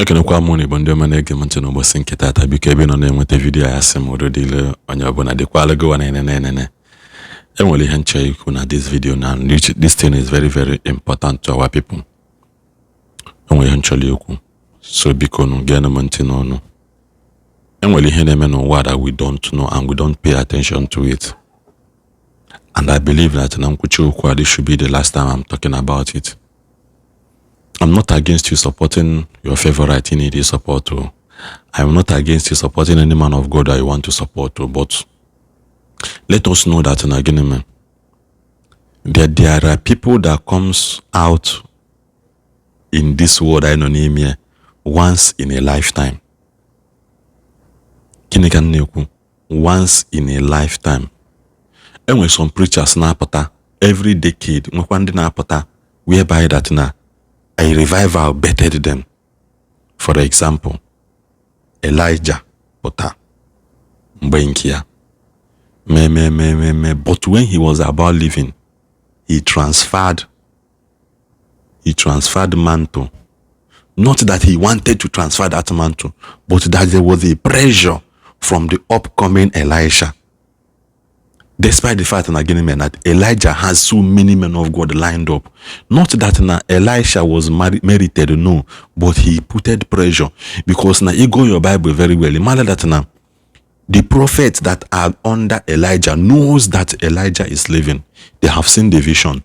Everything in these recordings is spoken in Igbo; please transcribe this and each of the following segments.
Ekenekwa m unu, Igbo ndị ọma na-ege m ntị n'ụbọchị nke taata. Biko, ebe ị nọ na-enweta video ya, sị m udo dịrị onye ọbụla, dịkwala gị na enene. Enwere ihe nchọ ikwu na this video na this thing is very, very important to our people. Enwere ihe nchọrọ ikwu, so biko nụ, geenụ m ntị n'ọnụ. Enwere ihe na-eme n'ụwa that we don't know and we don't pay attention to it, and I believe that na nkwuchi okwu a, this should be the last time I'm talking about it. I'm not against you supporting your favorite you need to support. Oh. I'm not against you supporting any man of God that you want to support. Oh, but let us know that in agreement, there are people that comes out in this world I know name here once in a lifetime. Gịnị ka m na-ekwu? Once in a lifetime. Enwere some preachers na-apụta every decade, nwekwa ndị na-apụta whereby that na a revival bettered them. For example, Elijah pụta mgbe nke ya mee mee mee mee mee, but when he was about leaving, he transferred mantle. Not that he wanted to transfer that mantle, but that there was a pressure from the upcoming Elisha. Despite the fact na gịnị mere that Elijah has so many men of God lined up. Not that na Elisha was merited, no, but he put pressure because now you go your Bible very well. You that now the prophets that are under Elijah knows that Elijah is living. They have seen the vision.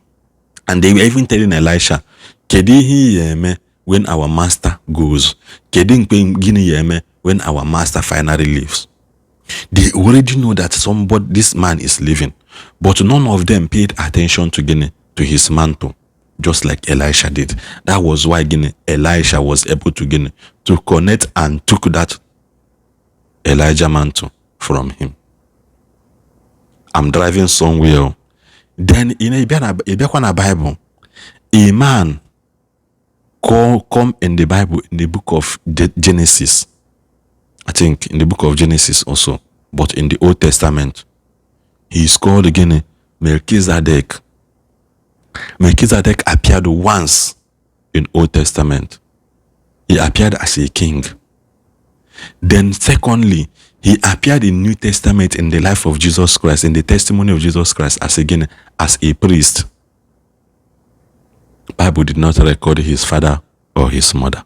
And they were even telling Elisha, "Kedu ihe ya eme when our master goes? Kedu mkpe gịnị ya eme when our master finally leaves?" They already know that somebody, this man is living, but none of them paid attention to gịnị, to his mantle, just like Elisha did. That was why gịnị, Elisha was able to gịnị, to connect and took that Elijah mantle from him. I'm driving somewhere. Then ị bịakwa na Bible, a man call come in the Bible, in the book of Genesis. I think in the book of Genesis also, but in the Old Testament, he is called again Melchizedek. Melchizedek appeared once in Old Testament. He appeared as a king. Then secondly, he appeared in New Testament in the life of Jesus Christ, in the testimony of Jesus Christ as again as a priest. Bible did not record his father or his mother.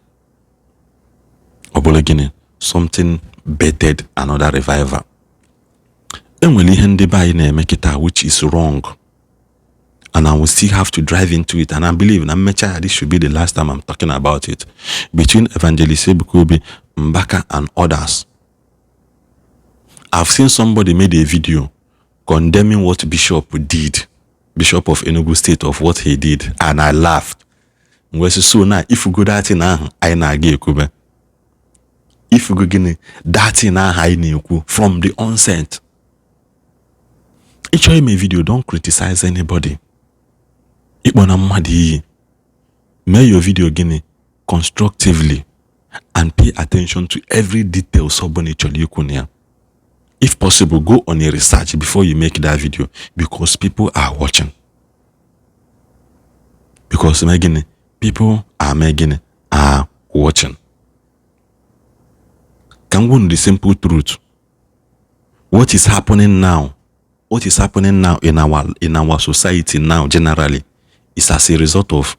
Ọ bụrụ gịnị? Something bettered another revival. Enwere ihe ndị be anyị na-eme kịta which is wrong. And I will still have to drive into it. And I believe na mmecha, this should be the last time I'm talking about it. Between Evangelist Ebuka Obi, Mbaka and others. I've seen somebody made a video condemning what Bishop did, Bishop of Enugu State, of what he did, and I laughed. Mgbe sị, so na ifugo that thing ahụ anyị na-aga ekwube. Ifugo gịnị that thing ahụ anyị na-ekwu from the onset. Ịchọ ime video, don't criticize anybody. Ịkpọ na mmadụ iyi. Mee your video gịnị constructively and pay attention to every detail ọbụla ị chọrọ ikwu na ya. If possible, go on a research before you make that video because people are watching. Because gịnị, people are gịnị, are watching. Ka m gwa unu the simple truth. What is happening now, what is happening now in our society now generally is as a result of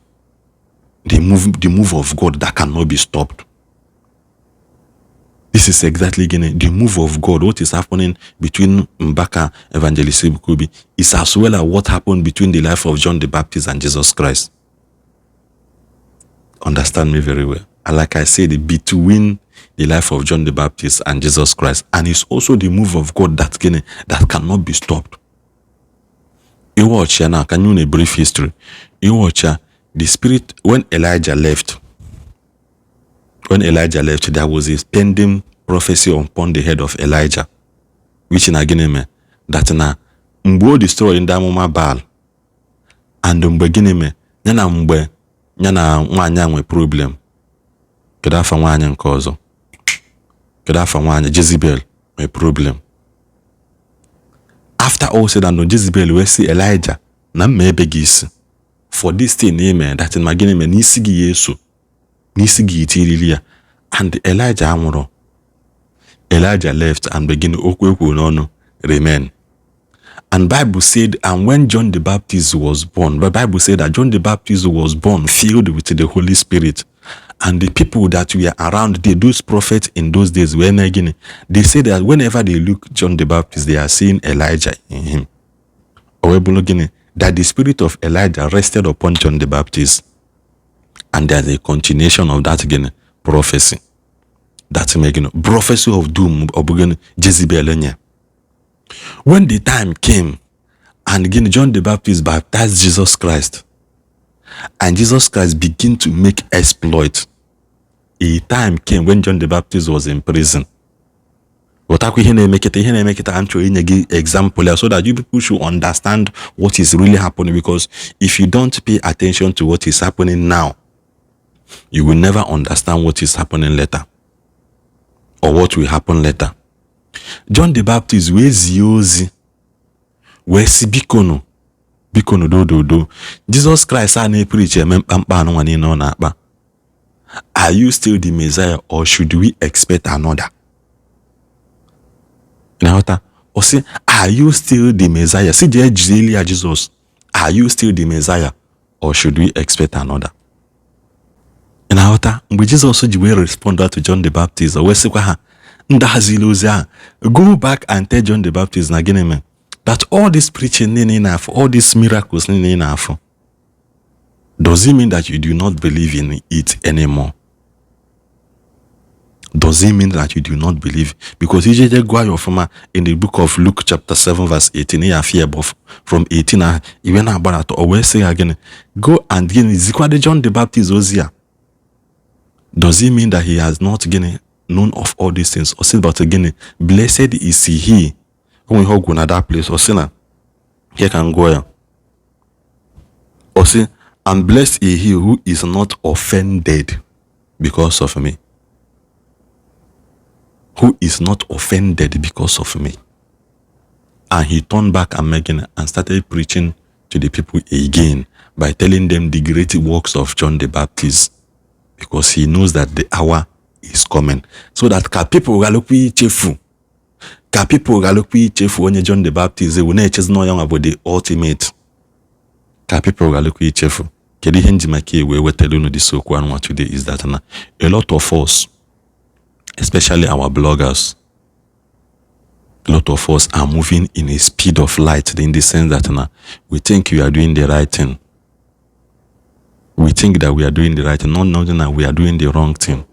the move of God that cannot be stopped. This is exactly gịnị, the move of God. What is happening between Mbaka, Evangelist Ebuka Obi is as well as what happened between the life of John the Baptist and Jesus Christ. Understand me very well. And like I said, between the life of John the Baptist and Jesus Christ, and it's also the move of God that gịnị, that cannot be stopped. You watch here now, can you a brief history? You watch here, the spirit when Elijah left, when Elijah left, there was a pending prophecy upon the head of Elijah, which na gịnị mee that na mgbe o destroy ndị amụma Baal and mgbe gịnị mee ya na mgbe ya na nwaanyị a nwe problem. Kedu afa nwaanyị nke ọzọ? Kedu afa nwaanyị? Jezebel nwe problem. After all said and done, Jezebel wee sị Elijah na mma ebe gị isi for this thing ime that ma gịnị mee n'isi gị ya eso n'isi gị etirili ya. And Elijah anwụrụ. Elijah left and begin okwu ekwu n'ọnụ remain. And Bible said, and when John the Baptist was born, the Bible said that John the Baptist was born filled with the Holy Spirit. And the people that were around those prophets in those days were gịnị? They say that whenever they look John the Baptist, they are seeing Elijah in him. O wee bụrụ gịnị? That the spirit of Elijah rested upon John the Baptist. And there's a continuation of that gịnị? Prophecy. That gịnị? Prophecy of doom ọ bụ gịnị? Jezebel nye. When the time came and again John the Baptist baptized Jesus Christ, and Jesus Christ began to make exploit, a time came when John the Baptist was in prison. Ghọtakwa ihe na-emekịta, ihe na-emekịta. I'm chọrọ inye gị example ya so that you people should understand what is really happening, because if you don't pay attention to what is happening now, you will never understand what is happening later or what will happen later. John the Baptist wee zie ozi wee sị, "Bikonu, bikonu, dododo, Jesus Christ a na-epreach eme mkpamkpa anụnwa niile ọ na-akpa, are you still the Messiah or should we expect another?" Na-aghọta? Ọ sị, "Are you still the Messiah?" Si jee jiri ya, "Jesus, are you still the Messiah or should we expect another?" Ị na-aghọta? Mgbe Jizọs ji wee respond to John the Baptist, o wee sịkwa ha ndị haziri ozi ahụ, "Go back and tell John the Baptist na gịnị mere that all this preaching niile ị na-afụ, all these miracles niile ị na-afụ, does it mean that you do not believe in it anymore? Does it mean that you do not believe?" Because ijeje gwa ya ọfụma in the book of Luke chapter 7 verse 18, ya afia above from 18 ahụ iwe na-agbanatọ, o wee sị ha gịnị? Go and gịnị? Zikwade John the Baptist ozi a. Does it mean that he has not gịnị known of all these things? Or say, but gịnị? Blessed is he. O nwere ihe ọgwụ na that place. Ọ sị na ihe ka m gụọ ya, ọ sị, "And blessed is he who is not offended because of me." Who is not offended because of me. And he turned back and making and started preaching to the people again by telling them the great works of John the Baptist, because he knows that the hour is coming, so that ka people ghalụkwa ichefu, ka people ghalụkwa ichefu onye John the Baptist ewu na-echezi na ya nwa bụ the ultimate, ka people ghalụkwa ichefu. Kedu ihe nji maka ewe wetara unu this okwu anụnwa today is that na a lot of us, especially our bloggers, a lot of us are moving in a speed of light, in the sense that now we think we are doing the right thing. We think that we are doing the right thing, not knowing that we are doing the wrong thing.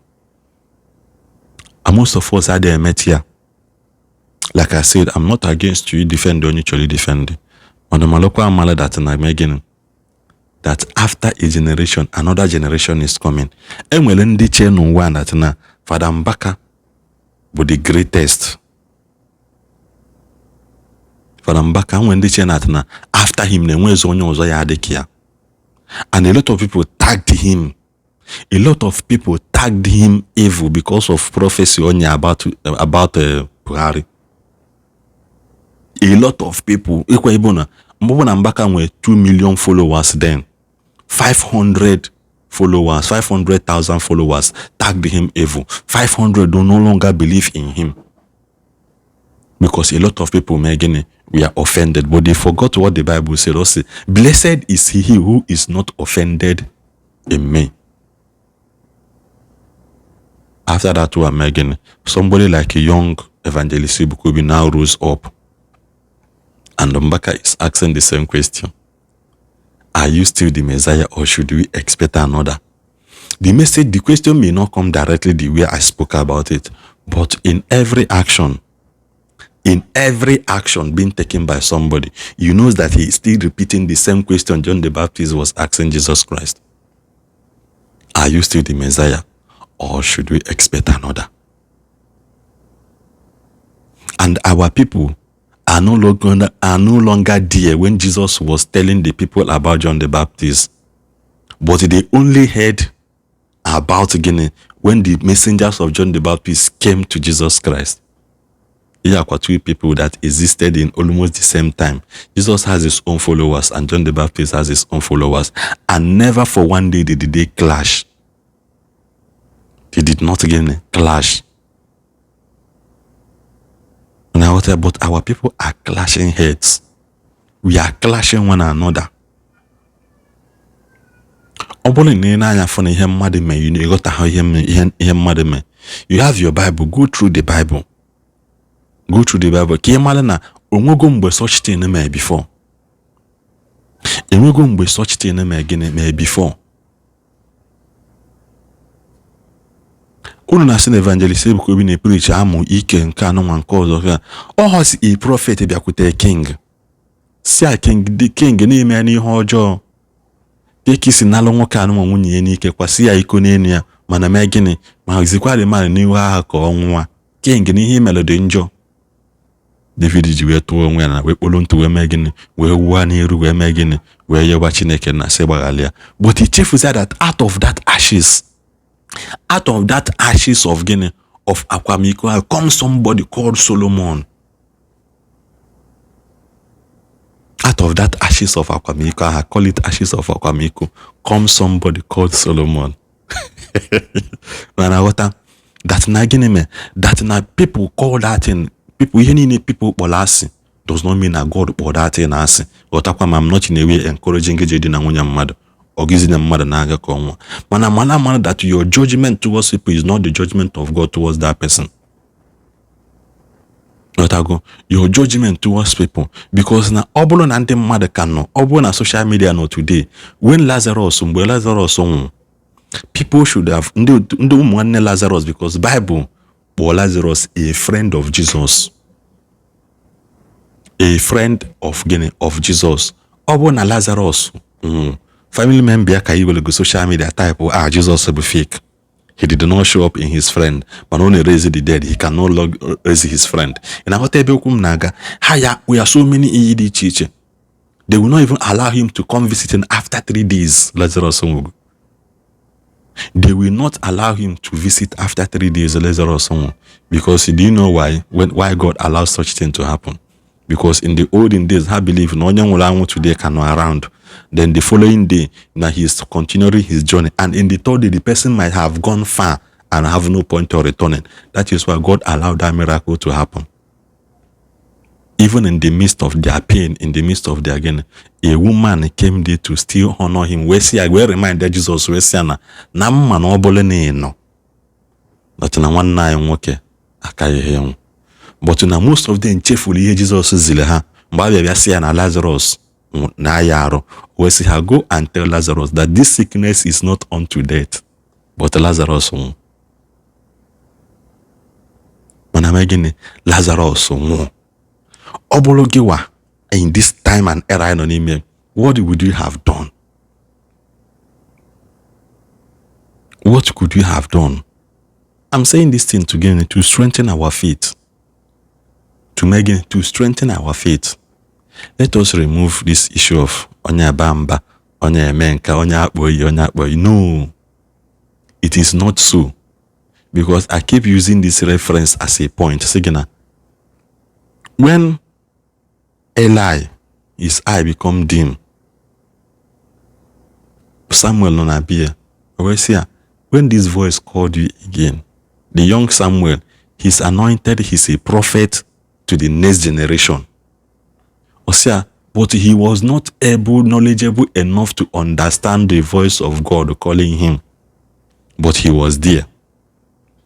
And most of us are there met here. Like I said, I'm not against you defend onye chọrọ defend. Mana malụkwa amala that na gịnị? That after a generation, another generation is coming. Enwere ndị che n'ụwa that na Fada Mbaka bụ the greatest. Fada Mbaka, nwere ndị che na after him na enwezi onye ọzọ ya adị ka ya. And a lot of people tagged him, a lot of people tagged him evil because of prophecy onye about Buhari. A lot of people ekwe ịbụ na mgbe bụ na Mbaka nwere 2 million followers, then 500 followers, 500,000 followers tagged him evil. 500 do no longer believe in him because a lot of people may gịnị? We are offended, but they forgot what the Bible said also: "Blessed is he who is not offended in me." After that one, Megan, somebody like a young evangelist Ebuka Obi now rose up, and Mbaka is asking the same question: "Are you still the Messiah or should we expect another?" The message, the question may not come directly the way I spoke about it, but in every action, in every action being taken by somebody, you know that he is still repeating the same question John the Baptist was asking Jesus Christ. "Are you still the Messiah or should we expect another?" And our people are no longer there when Jesus was telling the people about John the Baptist. But they only heard about gịnị? When the messengers of John the Baptist came to Jesus Christ. Here are two people that existed in almost the same time. Jesus has his own followers and John the Baptist has his own followers. And never for one day did they clash. They did not again clash. Now, but our people are clashing heads. We are clashing one another. Ọ bụrụ na ị na-anya afọ na ihe mmadụ mee, ịghọtaghị ihe mmadụ mee, you have your Bible, go through the Bible. Go through the Bible ka ị mara na onwego mgbe such thing mee before. Enwego mgbe such thing mee gịnị mee before. Unu na-asị na Evangelist Ebuka Obi na-epreach amụ ike nke anụnwa nke ọzọ. Ọ họsi a prophet bịakwute king, si a king, the king na-eme n'ihe ọjọọ, ka isi nalụ nwoke anụnwa nwunye ya n'ike, kwasị ya iko n'elu ya, mana mee gịnị ma zikwari mmadụ n'ihu agha ka ọ nwụọ. King, na ihe mere dị njọ. David ji wee tụọ onwe ya na wee kpolo ntụ wee mee gịnị, wee wuo n'iru, wee mee gịnị, wee yewa Chineke na sị gbaghalị ya. But he chefuzi that out of that ashes, out of that ashes of gịnị, of akwamiko, comes somebody called Solomon. Out of that ashes of akwamiko, I call it ashes of akwamiko, comes somebody called Solomon. Mana ghọta that na gịnị mee that na people call that thing, people ihe niile people kpọrọ asị does not mean na God kpọrọ that thing asị. Ghọtakwa ma I'm not in a way encouraging gị dị na nwunye mmadụ ọgịzi na mmadụ na-aga ka ọnwa, mana mara that your judgment towards people is not the judgment of God towards that person. Ghọtago your judgment towards people, because na ọ bụrụ na ndị mmadụ ka nọ, ọ bụrụ na social media nọ today, when Lazarus, mgbe Lazarus nwụrụ, people should have ndị ụmụ nwanne Lazarus, because Bible kpọọ Lazarus a friend of Jesus, a friend of gịnị, of Jesus. Ọ bụrụ na Lazarus nwụrụ, family member ya ka iwelego social media type, ah, Jesus bụ fake, he did not show up in his friend, mana ọ na-raise the dead, he can no longer raise his friend. Ị na-aghọta ebe okwu m na-aga? Ha ya we are so many iyi dị iche iche. They will not even allow him to come visit him after 3 days. Lazarus nwụrụ. They will not allow him to visit after 3 days. Lazarus nwụrụ. Because do you know why? Why God allows such thing to happen? Because in the olden days, ha believe na onye nwụrụ anwụ today can not around. Then the following day, now he is continuing his journey. And in the third day, the person might have gone far and have no point of returning. That is why God allowed that miracle to happen. Even in the midst of their pain, in the midst of their gain, a woman came there to still honor him. Wee sị ya, wee remind Jesus, wee sị ya na mma na ọ bụla na ị nọ, that na nwanne anyị nwoke akaghị ịnwụ. But na most of them chefuru ihe Jizọs ziri ha mgbe a bịa sị ya na Lazarus na-aya arụ, wee sị ha, go and tell Lazarus that this sickness is not unto death, but Lazarus nwụ. Mana mee gịnị? Lazarus nwụọ. Ọ bụrụ gị wa in this time and era anyị nọ n'ime, what would you have done? What could you have done? I'm saying this thing together to strengthen our faith. To make it, to strengthen our faith. Let us remove this issue of onye aba mba, onye eme nka, onye akpọ iyi, onye akpọ iyi. No, it is not so. Because I keep using this reference as a point. Sigina, when Eli, his eye become dim, Samuel nọ na bia, o wee sị ya, when this voice called you again, the young Samuel, he's anointed, he's a prophet to the next generation. Osea, but he was not able, knowledgeable enough to understand the voice of God calling him. But he was there.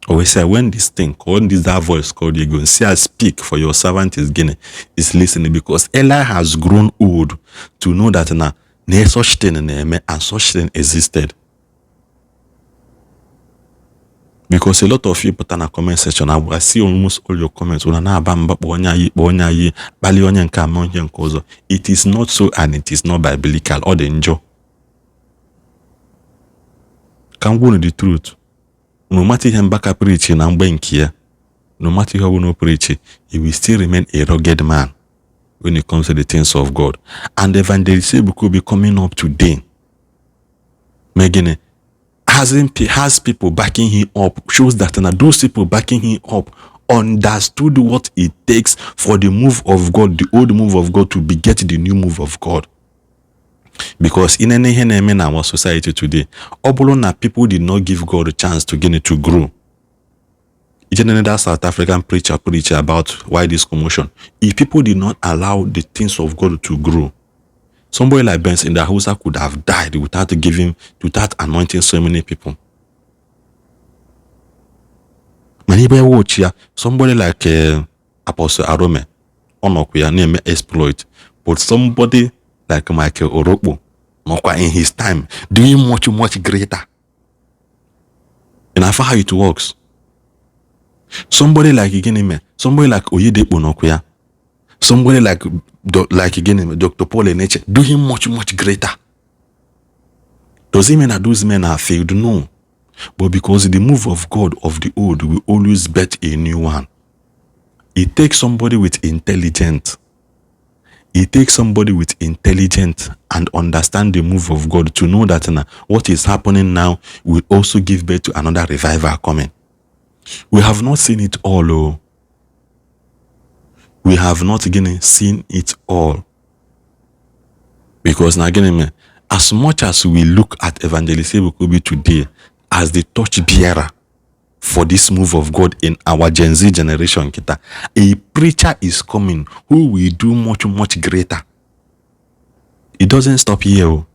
Osea, when this thing, when this that voice called you, go and say, speak, for your servant is gonna is listening. Because Eli has grown old to know that now such thing and such thing existed. Because a lot of you put in a comment section, I see almost all your comments. It is not so, and it is not biblical or the njọ. Ka m gwa unu the truth. No matter ihe Mbaka preach na mgbe nke ya, no matter ihe ọbụla o preach, he will still remain a rugged man when it comes to the things of God. And Evangelist Ebuka Obi coming up today, Megini, has people backing him up, shows that now those people backing him up understood what it takes for the move of God, the old move of God, to beget the new move of God. Because inene ihe na-eme na our society today, ọ bụrụ na people did not give God a chance to gịnị, to grow. Ije that South African preacher preach about why this commotion. If people did not allow the things of God to grow, somebody like Benson Idahosa could have died without giving, without anointing so many people. Mana ibe watch ya, somebody like Apostle Arome, ọ nọkwa ya na-eme exploit, but somebody like Michael Orokpo nọkwa in his time doing much, much greater. And I how it works. Somebody like gịnị mee, somebody like Oyedepo nọkwa ya, somebody like gịnị mee, Dr. Paul Enenche doing much, much greater. Does it mean that those men are failed? No. But because the move of God of the old will always bet a new one. It takes somebody with intelligence. It takes somebody with intelligence and understand the move of God to know that now what is happening now will also give birth to another revival coming. We have not seen it all. Oh. We have not again seen it all. Because now again, as much as we look at Evangelist Ebuka Obi today as the torch bearer for this move of God in our Gen Z generation, kita, a preacher is coming who will do much, much greater. It doesn't stop here. Oh.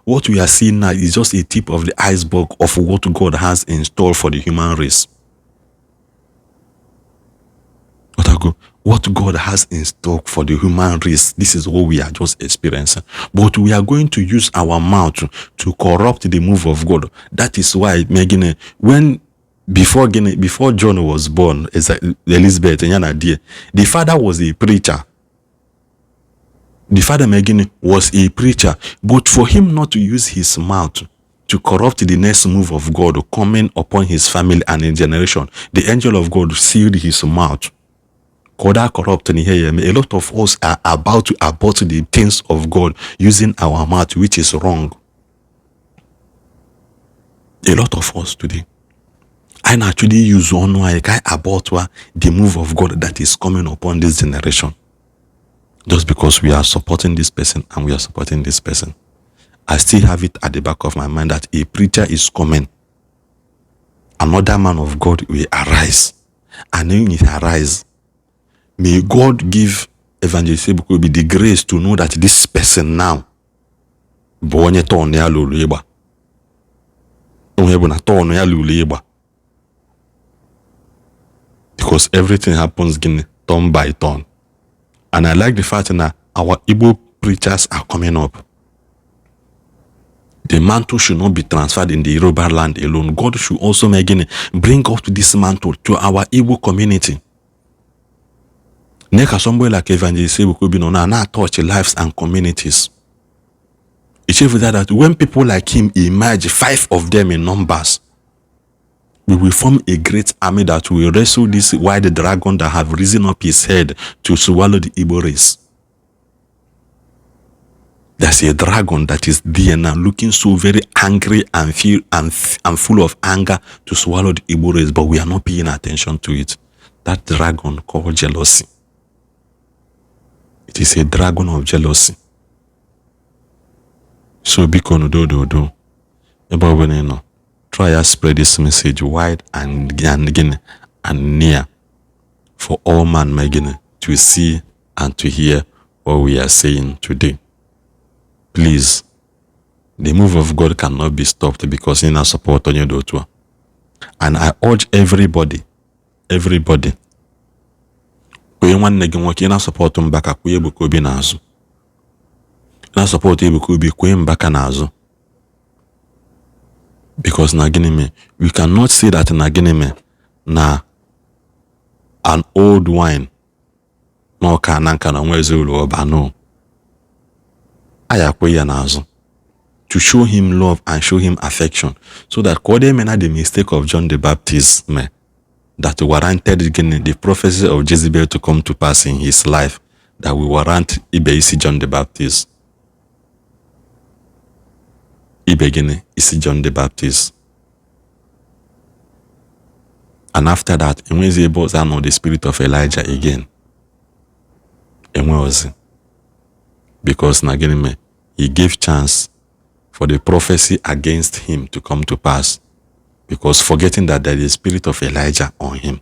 What we are seeing now is just a tip of the iceberg of what God has in store for the human race. What God has in stock for the human race, this is what we are just experiencing. But we are going to use our mouth to corrupt the move of God. That is why, when before John was born, Elizabeth and the father was a preacher. The father Megan was a preacher, but for him not to use his mouth to corrupt the next move of God coming upon his family and in generation, the angel of God sealed his mouth. Corrupt here. A lot of us are about to abort the things of God using our mouth, which is wrong. A lot of us today, I naturally use one I abort the move of God that is coming upon this generation. Just because we are supporting this person and we are supporting this person. I still have it at the back of my mind that a preacher is coming. Another man of God will arise. And when he arise, may God give Evangelist Ebuka Obi the grace to know that this person now bụ onye turn ya lụrụ ịgba. Onye bụ na turn ya lụrụ ịgba. Because everything happens gịnị, turn by turn. And I like the fact that our Igbo preachers are coming up. The mantle should not be transferred in the Yoruba land alone. God should also make bring up this mantle to our Igbo community. Neka somebody like Evangelist Ebuka Obi nọ na touch lives and communities. It that when people like him emerge, 5 of them in numbers, we will form a great army that will wrestle this wild dragon that have risen up his head to swallow the Igbo race. There's a dragon that is there now looking so very angry and feel and full of anger to swallow the Igbo race, but we are not paying attention to it. That dragon called jealousy. It is a dragon of jealousy. So biko do do do. Ebe ọ bụla ị nọ, try to spread this message wide and near for all man megin to see and to hear what we are saying today. Please, the move of God cannot be stopped because in our support onye dị otu a. And I urge everybody, everybody, onye nwanne gị nwoke ị na-support Mbaka, kwụnye Ebuka Obi n'azụ. Ị na-support Ebuka Obi, kwụnye Mbaka n'azụ. Because na gịnị mee, we cannot say that na gịnị mee na an old wine na ọka na nka na nwa eze ụlọ ọba no. Anyị akwụ ya n'azụ to show him love and show him affection so that ka ọ dị na the mistake of John the Baptist mee that warranted gịnị the prophecy of Jezebel to come to pass in his life that will warrant ibe isi John the Baptist. Ibe gịnị isi John the Baptist. And after that, enwezi ebe ọzọ anọ the spirit of Elijah again. Enwe ozi. Because na gịnị mee, He gave chance for the prophecy against him to come to pass, because forgetting that there is the spirit of Elijah on him.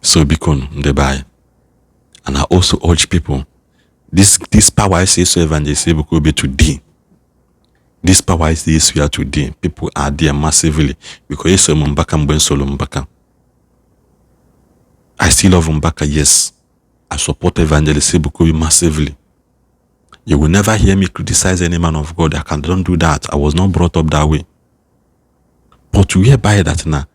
So biko ndị be anyị, and I also urge people, this power I say so Evangelist Ebuka Obi today, this power is this here today, people are there massively because eso m Mbaka mgbe m soro Mbaka. I still love Mbaka, yes. I support Evangelist Ebuka Obi massively. You will never hear me criticize any man of God. I can don't do that. I was not brought up that way. But whereby that now,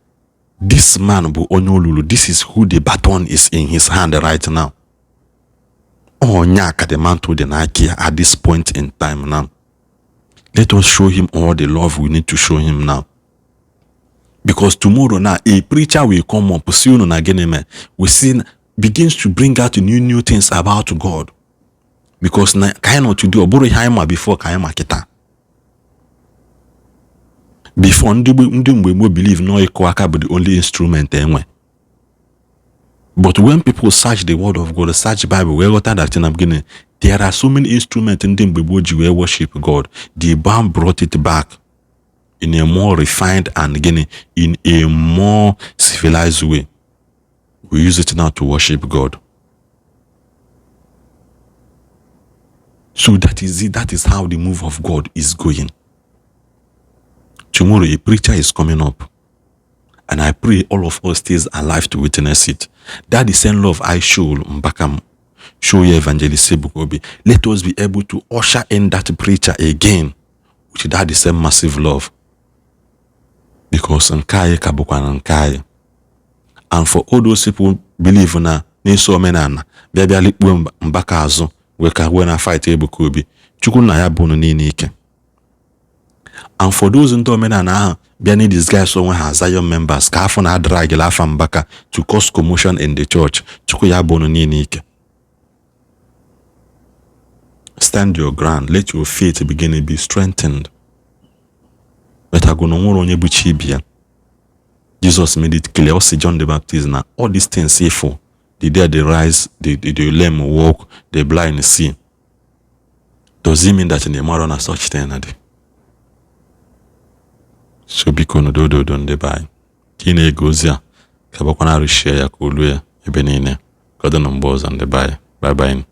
this man bụ onye olulu, this is who the baton is in his hand right now. Onye ka the mantle dị n'aka ya at this point in time now. Let us show him all the love we need to show him now. Because tomorrow now, a preacher will come up, see unu na gịnị mee, we see begins to bring out new things about God. Because na ka anyị nọ today, ọ bụrụ ihe anyị ma before ka anyị ma kịta. Before, ndị mgbe gboo believe na ịkụ aka bụ the only instrument enwe. But when people search the word of God, search Bible, wee ghọta that na gịnị, there are so many instruments ndị mgbe gboo ji wee worship God. The band brought it back in a more refined and gịnị, in a more civilized way. We use it now to worship God. So that is it. That is how the move of God is going. Tomorrow, a preacher is coming up. And I pray all of us stays alive to witness it. That the same love I show Mbaka, show you Evangelist Ebuka Obi. Let us be able to usher in that preacher again with that the same massive love. Because nke anyị ka bụkwa na nke anyị. And for all those people believe na na-eso omenala bịa bịa likpuo Mbaka azụ wee ka wee na fight Ebuka Obi, Chukwu nna ya bụ unu niile ike. And for those ndị omenala ahụ bịa na disguise onwe ha Zion members ka afọ na adragila afa Mbaka to cause commotion in the church, Chukwu ya bụ unu niile ike. Stand your ground. Let your faith begin to be strengthened. Betagụ na onwere onye bụ chi ibe ya. Jesus made it clear. Ọ sị John the Baptist na all these things ifo, the dead they rise, the lame walk, the blind see. Does it mean that in the mara na such thing adị? So biko n'udododo ndị be anyị, ka ị na-ege ozi a ka bakwana arụshie ya ka olu ya ebe niile. Ka ọ dị na mgbe ọzọ ndị be anyị. Bye bye.